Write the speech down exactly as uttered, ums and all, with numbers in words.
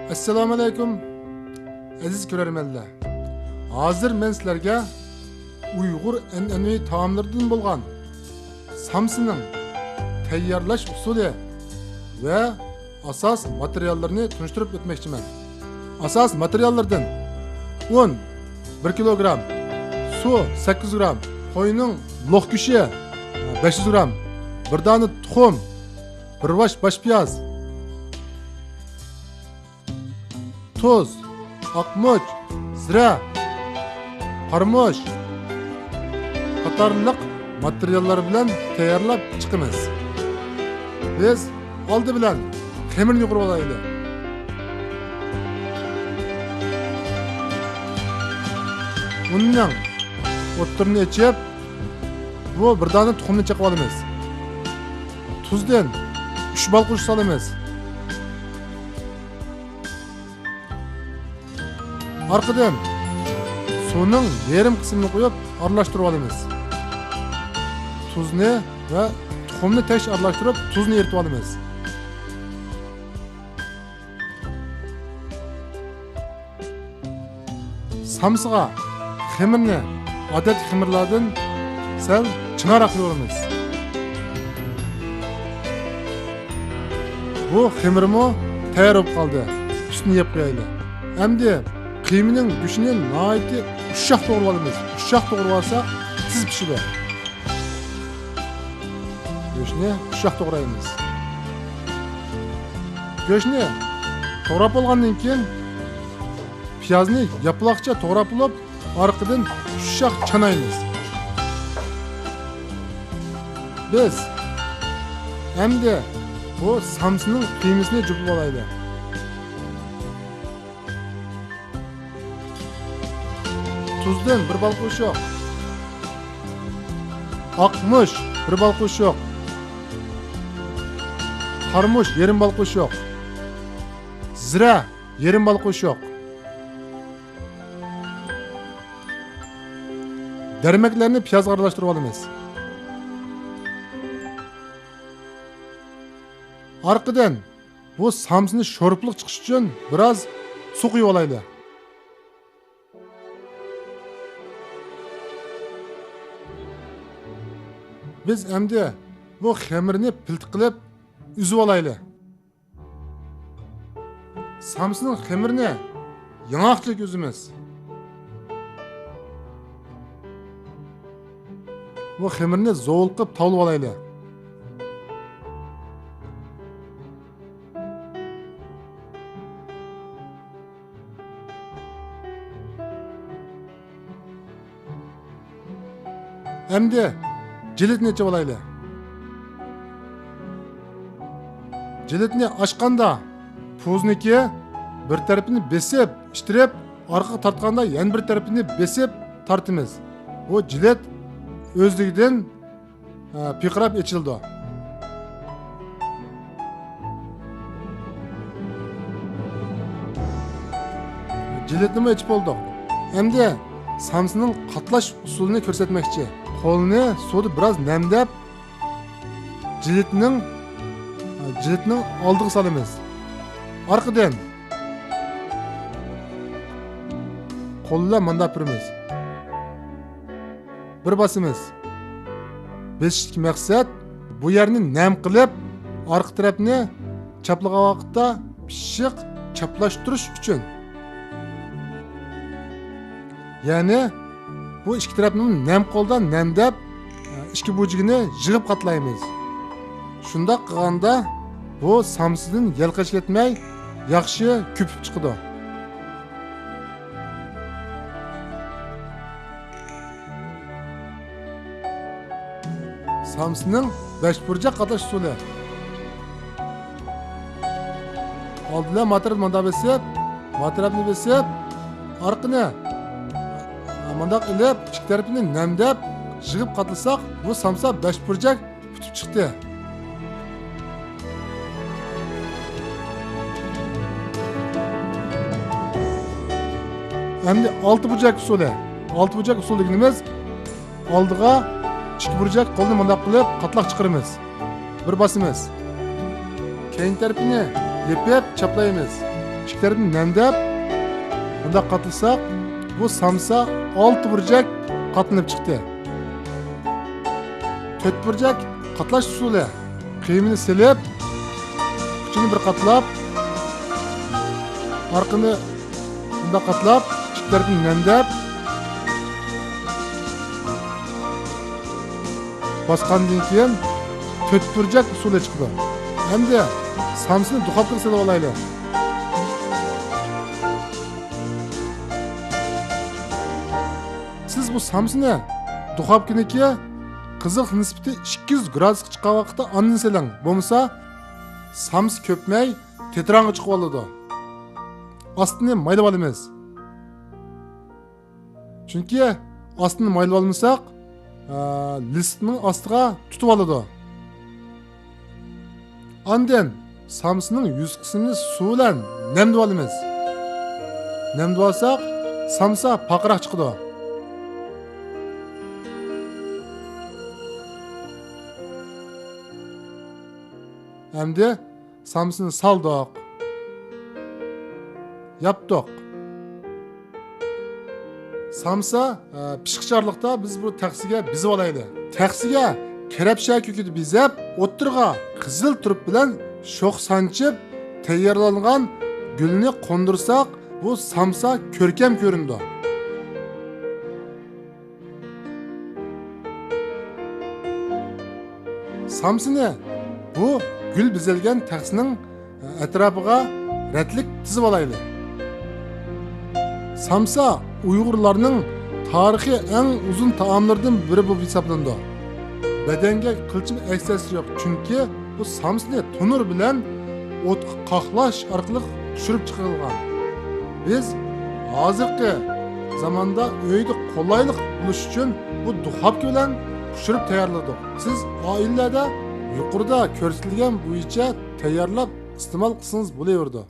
ئەسسالامۇئەلەيكۇم، ئەزىز كۆرەرمەنلەر. ھازىر مەن سىلەرگە ئۇيغۇر ئەنئەنىۋى تائاملىرىدىن بولغان سامسىنىڭ تەييارلاش ئۇسۇلى ۋە ئاساس ماتېرىياللىرىنى تونۇشتۇرۇپ ئۆتمەكچىمەن. ئاساس ماتېرىياللىرىدىن ئۇن، بىر كىلوگرام، سۇ، سەككىز يۈز گرام، قوينىڭ لوق گۆشى، بەش يۈز گرام، بىر دانە تۇخۇم، بىر باش باش پىياز، تۇز، ئاقمۇچ، زىرە، قارىمۇچ قاتارلىق ماتېرىياللار بىلەن تەييارلاپ چىقىمىز. بىز ئالدى بىلەن خېمىرنى يۇغۇرۇۋالايلى. ئۇننىڭ ئوتتۇرىنى ئېچىپ، بۇ بىر دانە تۇخۇمنى چېقىۋالىمىز. تۇزدىن ئۈچ بال قوشۇپ سالىمىز. ئارقىدىن سۇنىڭ يېرىم قىسمىنى قۇيۇپ ئارىلاشتۇرۇۋالىمىز. تۇزنى ۋە تۇخۇمنى تەكشى ئارىلاشتۇرۇپ، تۇزنى ئېرىتىۋالىمىز. سامسىغا خېمىرنى ئادەتتىكى خېمىرلاردىن سەل چىڭراق قىلىۋالىمىز. بۇ خېمىرمۇ تەييار بولۇپ قالدى. ئۈستىنى يەپ قويايلى. ئەمدى قىيمىنىڭ گۆشىنى ناھايىتى ئۇششاق توغرىۋالىمىز. ئۇششاق توغرىۋالساق تېز پىشىدۇ. گۆشنى ئۇششاق توغرايمىز. گۆشنى توغراپ بولغاندىن كېيىن، پىيازنى ياپىلاقچە توغراپ بولۇپ، ئارقىدىن ئۇششاق چانايمىز. بىز ئەمدى بۇ سامسىنىڭ قىيمىسىنى جۇپلىۋالايلى. تۇزدىن بىر بال قوشۇق. ئاقمۇچ بىر بال قوشۇق. قارىمۇچ يېرىم بال قوشۇق. زىرە يېرىم بال قوشۇق. دەرمەكلەرنى پىيازغا ئارىلاشتۇرۇپ ئالىمىز. ئارقىدىن بۇ سامسىنى شورپىلىق چىقىش ئۈچۈن بىراز سۇ قۇيۇپ ئالايلى. بىز ئەمدى بۇ خېمىرنى پىلتە قىلىپ ئۈزۈپ ئالايلى. سامسىنىڭ خېمىرىنى ياڭاقچىلىك ئۈزىمىز. بۇ خېمىرنى زوۋۇل قىلىپ تاۋلىۋالايلى. ئەمدى جىلىتنى ئېچىۋالايلى. جىلىتنى ئاچقاندا پۇزنىكى بىر تەرىپىنى بېسىپ ئىتتىرىپ، ئارقىغا تارتقاندا يەنە بىر تەرىپىنى بېسىپ تارتىمىز. بۇ جىلىت ئۆزلۈكىدىن، ئە، پىرقىراپ ئېچىلىدۇ. جىلىتنىمۇ ئېچىپ بولدۇق. ئەمدى سامسىنىڭ قاتلاش ئۇسۇلىنى كۆرسەتمەكچى. قولنى سۇدا بىراز نەمدەپ، جىلىتنىڭ، جىلىتنىڭ ئالدىغا سالىمىز. ئارقىدىن قول بىلەن مانداپ بېرىمىز. بىر باسىمىز. بېسىشتىكى مەقسەت بۇ يەرنى نەم قىلىپ، ئارقا تەرەپنى چاپلىغان ۋاقىتتا پىششىق چاپلاشتۇرۇش ئۈچۈن. يەنى بۇ ئىككى تەرەپنىمۇ نەم قولدا نەمدەپ، ئىككى بۇرجىكىنى يىغىپ قاتلايمىز. شۇنداق قىلغاندا بۇ سامسىدىن يەلقىش كەتمەي ياخشى كۆپۈپ چىقىدۇ. سامسىنىڭ بەش بۇرجەك قاتلاش ئۇسۇلى. ئالدى بىلەن ما تەرەپنى مانداق بېسىپ، ما تەرەپنى بېسىپ، ئارقىنى مانداق ئېلىپ، ئىككى تەرىپىنى نەمدەپ يىغىپ قاتلىساق، بۇ سامسا بەش بۇرجەك پۈتۈپ چىقتى. ئەمدى ئالتە بۇرجەك ئۇسۇلى. ئالتە بۇرجەك ئۇسۇل دېگىنىمىز، ئالدىغا ئىككى بۇرجەك قولنى مۇنداق قىلىپ قاتلاق چىقىرىمىز. بىر باسىمىز. كەينى تەرىپىنى يېپىپ چاپلايمىز. ئىككى تەرىپىنى نەمدەپ، بۇنداق قاتلىساق، بۇ سامسا ئالتە بۇرجەك قاتلىنىپ چىقتى. تۆت بۇرجەك قاتلاش ئۇسۇلى. قىيمىنى سېلىپ، ئۇچىنى بىر قاتلاپ، ئارقىنى بۇنداق قاتلاپ، ئىككى تەرىپىنى نەمدەپ باسقاندىن كېيىن تۆت بۇرجەك ئۇسۇلى چىقىدۇ. ئەمدى سامسىنى دۇخوپكىغا سېلىپ ئالايلى. سىز بۇ سامسىنى دۇخوپكىنىڭكى قىزىق نىسبىتى ئىككى يۈز گرادۇسقا چىققان ۋاقىتتا ئاندىن سېلىڭ. بولمىسا سامسا كۆپمەي تېتىراڭغا چىقىۋالىدۇ. ئاستىنى مايلىۋالىمىز. چۈنكى ئاستىنى مايلىۋالمىساق، ئە، لىستنىڭ ئاستىغا تۇتۇۋالىدۇ. ئاندىن سامسىنىڭ يۈز قىسمىنى سۇ بىلەن نەمدىۋالىمىز. نەمدىۋالساق، سامسا پارقىراق چىقىدۇ. ئەمدى سامسىنى سالدۇق. ياپتۇق. سامسا، ئە، پىشقىچە ئارىلىقتا بىز بۇ تەخسىگە بېزىۋالايلى. تەخسىگە كەرەپشە كۆكىدە بېزەپ، ئوتتۇرىغا قىزىل تۇرۇپ بىلەن شوخ سانچىپ تەييارلانغان گۈلنى قوندۇرساق، بۇ سامسا كۆركەم كۆرۈنىدۇ. سامسىنى بۇ گۈل بېزەلگەن تەخسىنىڭ ئەتراپىغا رەتلىك تىزىۋالايلى. سامسا ئۇيغۇرلارنىڭ تارىخىي ئەڭ ئۇزۇن تائاملىرىدىن بىرى بولۇپ ھېسابلىنىدۇ. بەدەنگە قىلچىمۇ ئەكسىيەسى يوق، چۈنكى بۇ سامسىنى تونۇر بىلەن ئوتقا قاقلاش ئارقىلىق پىشۇرۇپ چىقىرىلغان. بىز ھازىرقى زاماندا ئۆيدە قولايلىق بولۇش ئۈچۈن بۇ دۇخوپكا بىلەن پىشۇرۇپ تەييارلىدۇق. سىز ئائىلىلەردە يۇقىرىدا كۆرسىتىلگەن بويىچە تەييارلاپ ئىستېمال قىلسىڭىز بولۇۋېرىدۇ.